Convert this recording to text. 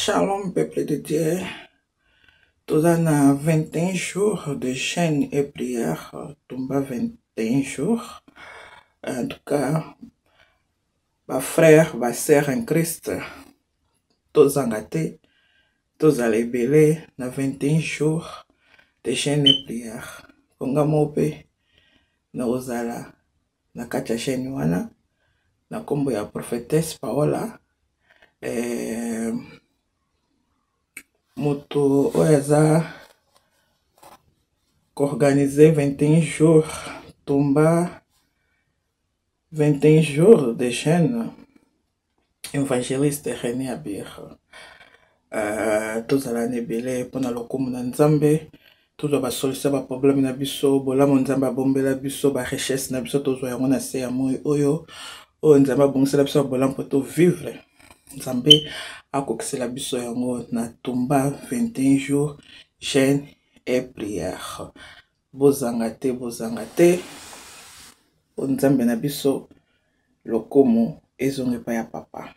Shalom peuple de Dieu. Toza na 21 jours de jeûne et prière, tumba 21 jours. En tout cas, ba frères, ba sœurs en Christ, tozanga te, tozala ebele na 21 jours de jeûne et prière. Konga moko mpe nakozala na kati ya chaîne wana na nkombo ya prophetesse Paola eh, moto oyo aza koorganize 21 jours tumba 21 jours de jeûne Evangeliste Rene Abir. Euh, tozala na ebele mpo na lokumu na Nzambe, tozwa basolution ya baproblème na biso, bolamu Nzambe abombela biso, barichesse na biso tozwa yango na se ya moi oyo oyo Nzambe abongisela biso ya bolamu mpo tovivre. Nzambe akokisela biso yango na tumba 21 jours jeûne et prière. Bozanga te, bozanga te, mpo Nzambe na biso lokumu ezonga epai ya papa.